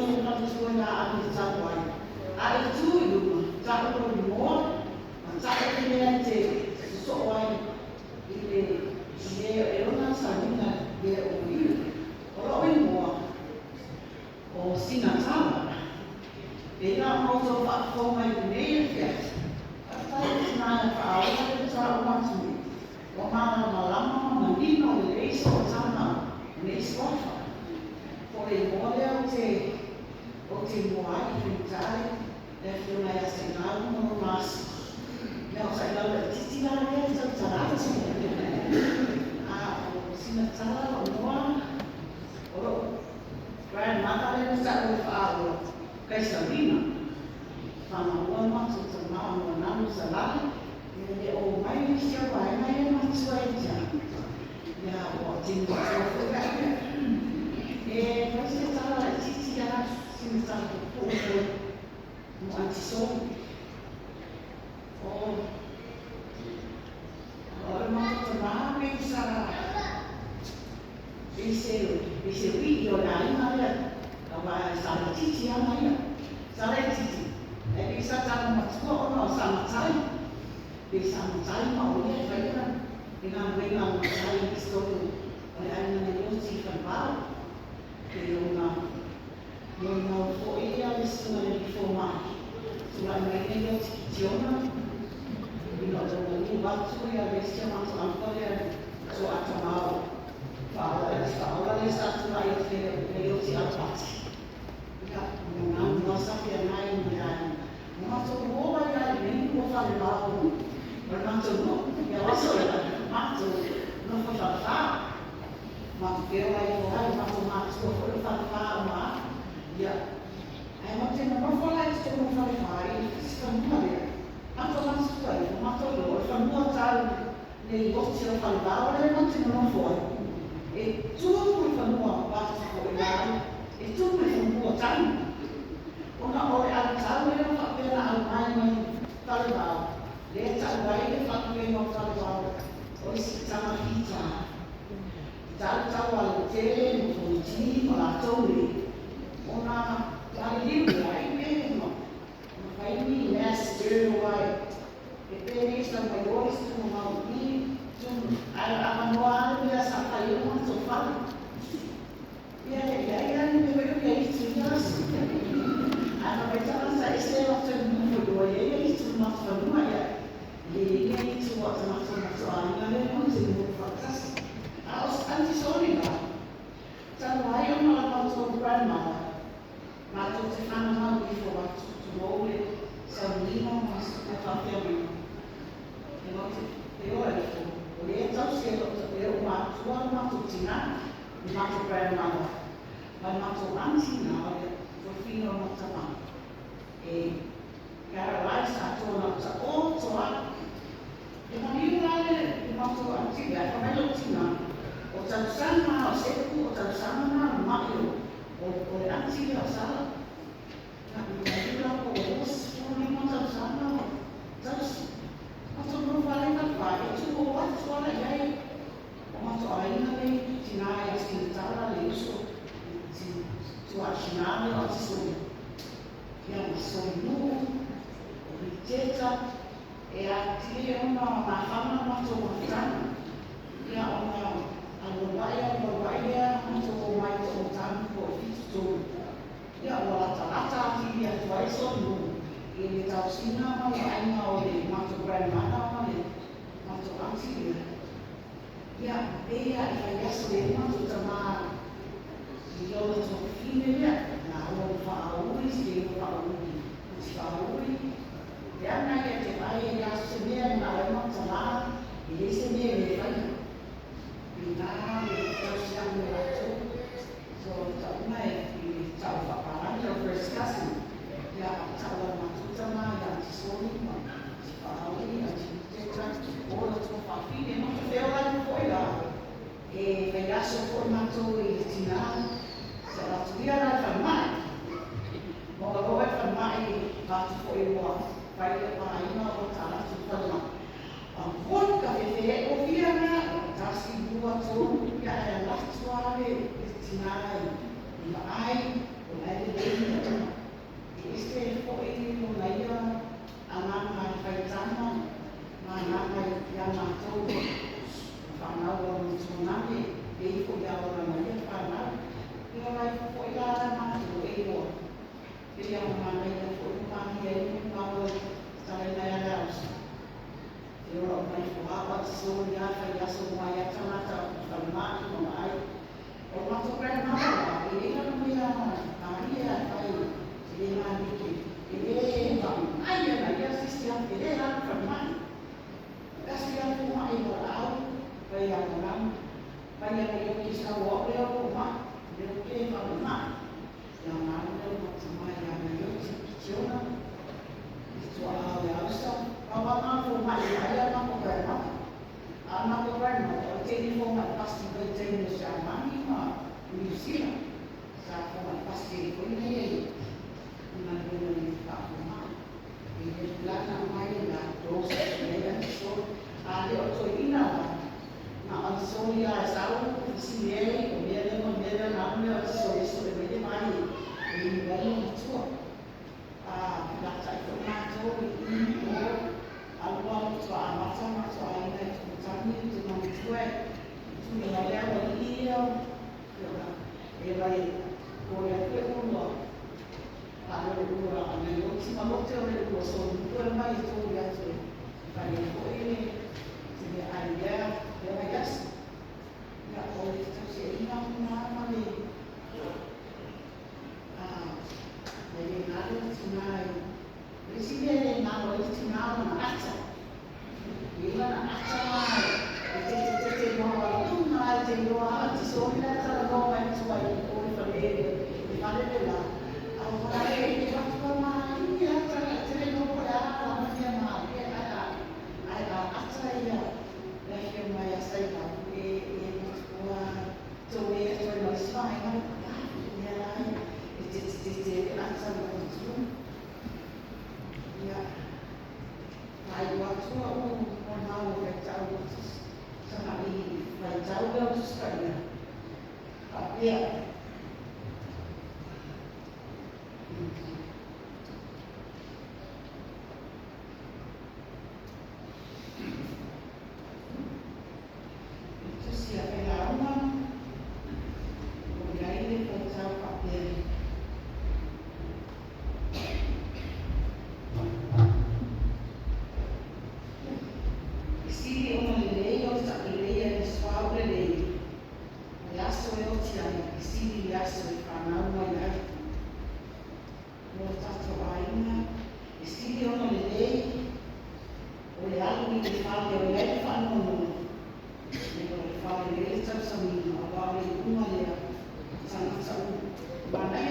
le faletua ia ave e tau ai. A e tu i luga, ta'u lou igoa ma ta'u le mea e te sosoo ai i le mea e ona le sauniga le o maliu. O lo'u igoa o Sinatala. E la ona outou faafofoga i lenei afiafi, faafetai i le tina e faaola le mataupu atu nei, ua malamalama ma manino lelei sootaga o nei suafa. Po o le igoa lea ou te ou te igoa ai, e faigata le Afioga ia Sailauga ma lona aso. Ia o Sailau laitiiti la lea e tautala atu. A o sina tala lou igoa, o lou grandmother lea na ta'u e faaola, Kaisaulina. Faamalua le matou tama o Moanalu Salale, ia le o mai le isi au vaega ia na matua ia te au. Ia ua tino matua foi la ia. E fai se tala laitiiti lava, sina tala puupuu foi mo Aunty Soli. O o le matou tama pei sa pei se pei se ui'i o le aiga lea, aua sa laitiiti lava ma ia. Sa laitiiti, ae pei sa tago matua ona o sa matai. Pei sa matai ma o ia e faia le galuega a le matai i totonu o le aiga na Ioti i Falevao. Pei ona molimau foi le susuga i le alii fomai, tulai mai le Ioti Kitiona ina ua maliu atu le isi a matou uncle lea le Tuaatamau faaola lea sa tulai atu le Ioti Alapati. Ia, o lona sa feagai ma le aiga. Na matou o ai lava i lenei nuu o Falevao o le matou nuu. Ia o aso ia, matou nofo i Falefa. Matou feola ifo ai, matou matua foi o Falefa uma lava. Ia, ae matou te nonofo la i totonu o Falefa i le fasi fanua lea. Matou matutua ifo, matou iloa o le fanua tau le ioti o Falevao lea matou te nonofo ai. E tumu le fanua vaeatu foi la, e tumu le fanua tau. Ona o le autau lea na faapea na aumai mai Falevao, lea e ta'u ai le faalupega o Falevao o le siitaga fita. Tau tau a le tele ma Fonoti ma latou nei, ona maliliu ai pe ma fai ni mass burial ai. E penei sa mai o isi tumaau i tum ae avanoa lava le mea sa fai ai le matou fale. Ia e leai lava ni mea foi lea o itu i aso. Ae fai mai tagata ese latou nofo i o e i ai itu i le matou fanua ia e le i ai ni itu a tagata o matou aiga lea matou te nonofo faatasi. A o Aunty Soli la, talu ai ona o le matou grandmother, matou te fananau ifo atu tulou le sauniga ma mea faapea mai. E matou te feola ifo, o lea e tausi e lou matua le matou tinā, le matou grandmother, ma le matou aunty na o le fafine o le matou tama. E paralyze atoa na uta oto lava. E maliu la le matou aunty lea, fai mai lou tinā, o tausaga na o Sepu, o tausaga na o le ma'i o le aunty lea o Sala. Ia, e maliu la po ua 25 tausaga o tausi. Matou nofo lava i Falefa, e tuu atu lava i ai o matou aiga nei, tinā ia Sinatala le uso, tuaa tinā lea o Aunty Soli. Ia ma Solinuu, o Riteta, e atili ona mafana le matou mafutaga. Ia ona alualuai alualuai lea matou omai to'omataga po o le 73. Ia ua latalata atili atu ai Solinuu i le tausiga ma le vaaiga o le matou grandmother ma le matou aunty lea. Ia, pei lava i faiaso le matou tamā i lona tuafafine lea, laua ma Faauli, Steve Faauli, Uti Faauli. Le aga ia te vaai e le aso se mea e manao ai matou tamā, e leai se mea e le faia. Pina le tausiaga o latou. So, tauga e i tau faapalagi o first cousin. Ia, tau a matou tamā ia Aunty Soli ma Aunty Faauli, Aunty Riteta, o la tuafafine. Matou feola ai foi la, e faiaso foi matou i le tinā, sa latou ia la i falemai. Ma ua loa i falemai, vaeatu foi ua fai le paaiga ua talatu i falemai. A moni ka fefe o fia na, tasi, lua, tolu, ia ae alu atu lava le tinā i vaai, o la e lelei. Faasese foi ia i galuega i faafomai i le tulaga mai la dose e anisoli. A le o toeaina la na anisoli lava e sau fesili ai o mea lea ma mea lea na alu lea anisoli e sue mai le vai e inu ai le matua. A lata'i foi matou i i o alu alu faatoa amata matou aiga i Tumatagi le tina matua e tuli mai le auali'i ia e mai o le atu e ulu a le o le ulu a nai oti ma lote o le ulu solomua e mai e tolu atu e fai ai foi le se mea ai lea lea vaiaso. Ia o le tausiaiga lena ma le a e le galo le tinā i le isi mea e le galo ai le tinā o lana ata. E i lana ata e tete noa i luga e te iloa te soli la talanoa mai tua i o i fale i fale le la. A o fale e matua mai ia tala te le nopo e a la mea malie ai a ai a ata ia le afio mai a Saila e matua toe e toe mai svainga mea la e te te te ata le matua. Ia ai ua tua u o nau e tau sanga i vai tau lea o tusi paia faapea. Le tusi a Failauga o i ai le faitau faapea. E sili ona lelei o le taʻulelei ai le suauu lelei o le aso e oti ai e sili i le aso e fanau mai ai. Mo tatou aiga e sili ona lelei o le alu i le fale o i ai le faanoanoa nai lo le fale o i ai le tausamiga auā o le iuga lea o tagata uma.